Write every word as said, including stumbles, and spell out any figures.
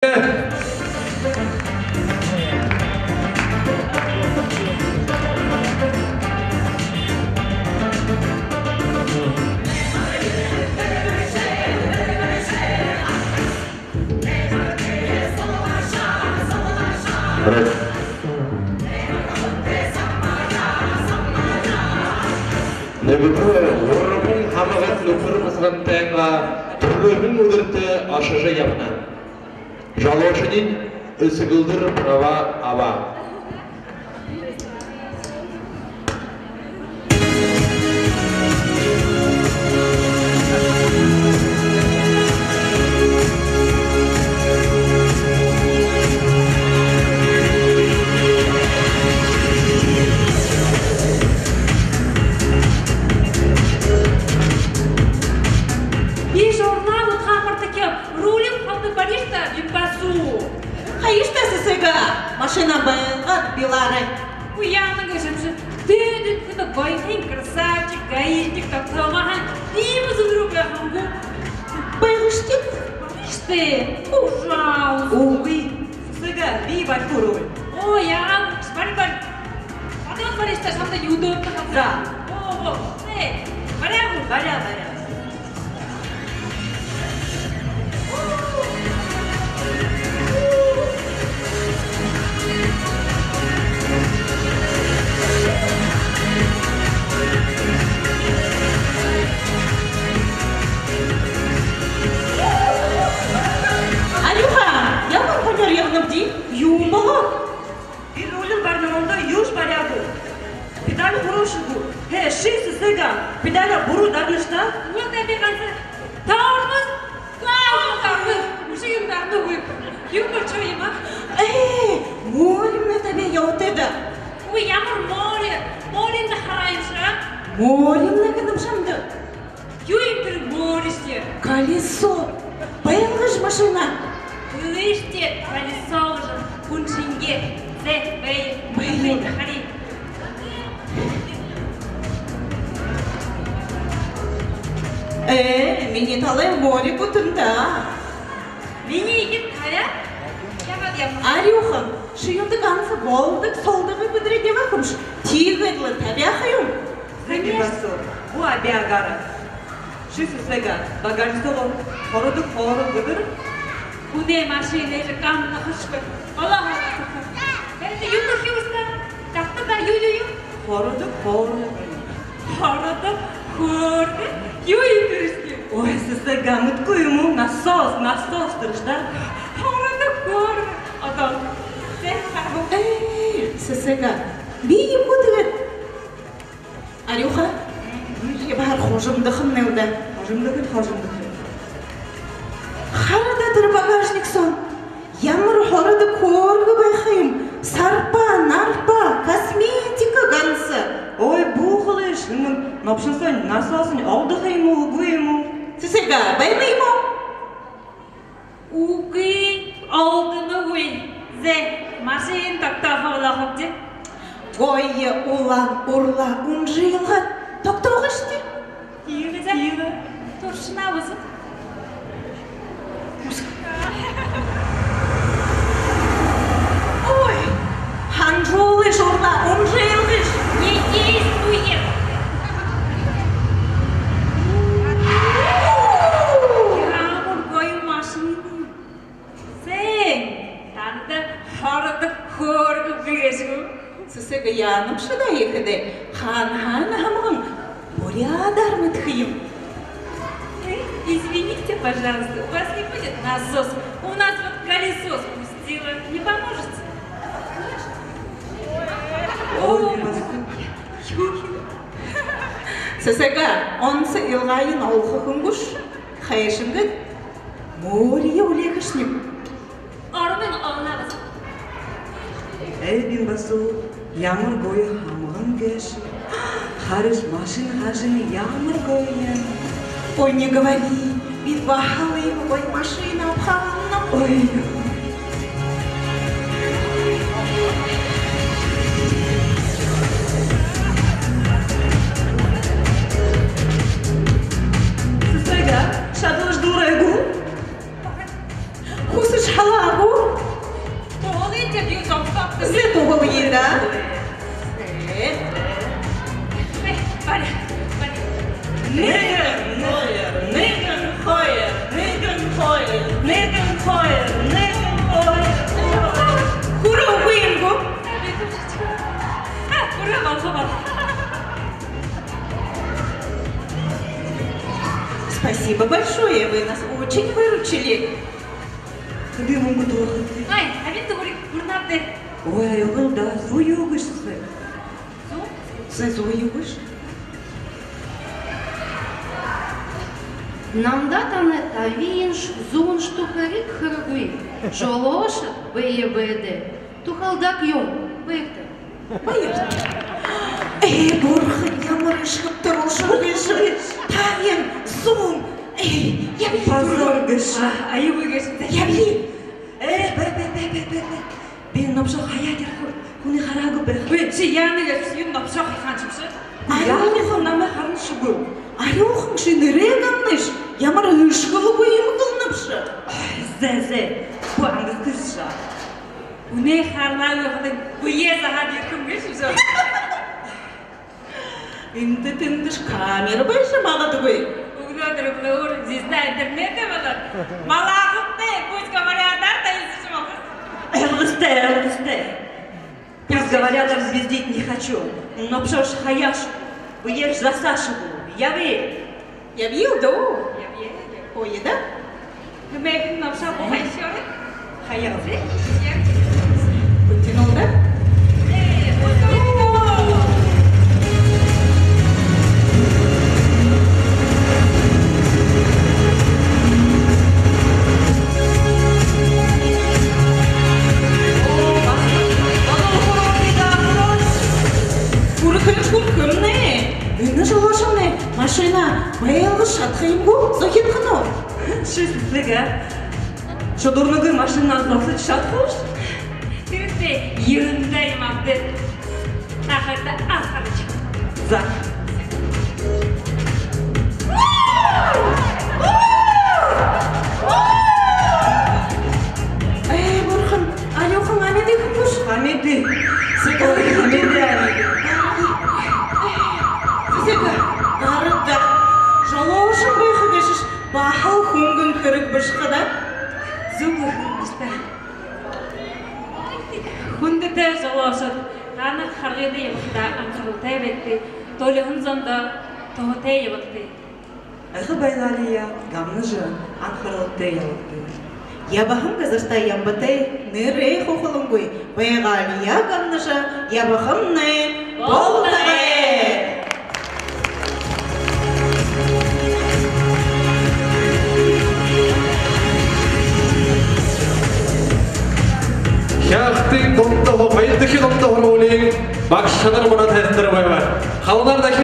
Нэгэдүгээр, гурбан һамгад Нүхэр басагантайнгаа түрүүшын үдэртэ ошожо ябана. Жолоошонь Үсэгэлдэр права абаа. Би журнал удхаамар тахи, рулиин халта бариш даа, Бимбасу. Хайш даа, Сэсэгэ, машина байгаад билаарай. Уяна гээшэмши, тиигээд хэды гоёхон красавчик, гаишник тогтоомоһон, иимэ зүнрүү байхагүй. Байгыш даа. Байгыш даа. Ужас. Үгы. Сэсэгэ, би барихаар. О, яагаа, бари, бари. Адал бариш даа, шамда юудөөд байгаа. За. О, о, э, баряа гү? Баряа, баряа. Арюха, ямар хонёор ябанабди? Юун болоо? Би рулиин бариһан ондоо юушье баряагүй. Педаль хуруу шэнги. Хэ, ши, Сэсэгэ, педаля буруу дарнаш даа. Вот эти концы. Тормоз, газ, тормоз. Үшөө юм дарнагүй. Юун болошоо юм аа? Ээ, моримнай табяа ябаад даа. Ой, ямар мори? Моримнай хараа юм ши. Моримнай гэнэм шамда. Юу юм тэрэ моришье? Колесо. Байлгыш машина. Ылыш тэрэ колесо гэжэ, хүн шэнги. Зэ, бай. Бай. Хари. Ээ, минии талай мори бүтэн даа. Минии иигээд табяа. Яагаад юм? Арюха, ши юундэ ганса болодог, солодог бэдэрээд ябаха юмши? Тиигээд лэ табяа ха юм. Зэ, Бимбасу, бү абяа гараа. Ши, Сэсэгэ, багажа соогоо хородог хоорго бэдэр. Хүнэй машинаа гамнахашьегүй. Олоо, олоо. Тэрэ юун гэхэ юм бэ? Тахта даа, юу, юу, юу? Хородог хоорго. Хородог хоорго? Юу юм тэрэшни? Ой, Сэсэгэ, мэдэхэгүй юм гү? Насос, насос тэрэш даа. Хородог хоорго. Одоо. Зэ, харабаб. Ээ, Сэсэгэ, би юун гү тиигээд? Арюха, би баһа хожомдохомни даа. Хожомдохо, хожомдохо. Хара даа тэрэ багажник соо. Ямар хородог хоорго байха юм. Сарба, нарба, косметика ганса. Ой, бү хэлыш, энэ нобшон соонь насосонь олдохо юм гү, үгы юм гү? Сэсэгэ, байна юм гү? Үгы, олдоногүй. Зэ, машина тогтоохо болохобди. Гоё улаан урла унжалгаад тогтоогыш даа. Тиигээ, тиигээ. Туршана үзэе. Ой, ханжуулыш урла унжалгыш. Не действует. Ямар гоё машина. Зэ, танда хородог хоорго үгы гээшэ гү? Сэсэгэ, яанабши даа, ехэдээ хаана-хаана һамган буряадаар мэдэхэ юм. Извините, пожалуйста, у вас не будет насос? У нас вот колесо спустило. Не поможете? Ой, Бимбасу. Сэсэгэ, онсо илгааень олохо һэн гүш? Хайшан гээд морие үлеэхэшни? Оромынь олнаб. Ээ, Бимбасу, ямар гоё һамган гээшэб. Харыш, машина хажуунь ямар гоё юм. Ой, не говори, би баһал иимэ гоё машина абахам. Ой. Сэсэгэ, шадалыш дүүрээ гү? Хүсэш халаа. Зэ, туһалая даа. Зэ. Бари, бари. Нэгэн, хоёр, нэгэн, хоёр, нэгэн, хоёр, нэгэн, хоёр, нэгэн, хоёр. Хүрөө үгы юм гү? А, хүрөө, болохо, болохо. Спасибо большое, вы нас очень выручили. Хэды мүнгэ туһалхабта? Ай, табин түхэриг хүрэнэ даа. Ой, аюулгүй даа, зуу юу гээшэб? Зуу? Зэ, зуу юу гээшэб? Намда танай табиншье, зууншье түхэриг хэрэггүй. Жолоошод бэе бэедээ туһалдаг юм. Баяртай. Баяртай. Ээ, бурхан, ямар эшхэг түрүүшын гээшэб. Табин, зуун. Ээ, ябая. Позор гээшэ. А, аюулгүй гээшэ. Ябая. Ээ, бай, бай, бай. Би нобшоо хаяад ерэхэ, хүниие хараагүй байха. Үй, ши яана гээшэб, юун нобшоо хаяхаанши бэ? Яана гээшэб, намайе харанашьегүй. Арюухан, ши нээрээ гамнаш. Ямар эшхэлгүй юм гэлнэбши. Ой, зэ, зэ. Хуу ангастарши. Хүниие хараагүй хадань бэеэ заһаад ерэхэ юм гээшэб. Эндэ тэндэшье камера байжа магадгүй. Үглөөдэр үглөөгүүр звезда интернета болоод, малаахатнай, пусть говорят, даар таялсажа болохо. Ойлгостой, ойлгостой. Пусть говорят, звездить не хочу. Нобшоошье хаяашьегүй, бэеэшье засаашьегүй. Ябая. Ябая даа. Ябая. Ой, да? Нэмээхэн нобшоо бухайшье. Хаяа. Бүтэн лэ даа. Хүрхэншье хүрхэмнай. Энэ жолоошомнай машина байлгажа шадаха юм гү, зохидхоно гү? Ши сэтэлэг, а? Шудуурнагүй машина зогсожо шадахагүйш. Тэрээндээ ерэндэ юм абдаа. Тахада асарча. За. Ээ, бурхан, арюухан амиды хүн гүш? Амиды. Сэсэг. Амиды, амиды. Сэсэг, гараг даа. Жолоошон байха гээшэшье баһал хүнгэн хэрэг бэшэ ха даа. Зүб хэлэбэшта. Хүндэтэ жолоошод, танай харгыда ябахадаа анхаралтай байгты, туйлаһан зондоо туһатай ябагты. Эхэ байгаалияа гамнажа, анхаралтай ябагты. Ябаһан газартаа ямбатай, нээрээ хухалангүй, байгаалияа гамнажа ябахамнай болтогой. Хяагтын дунда, хоёрдохи дунда һургуулиин багшанар манай тайзан дээрэ байба. Халуунаар дахин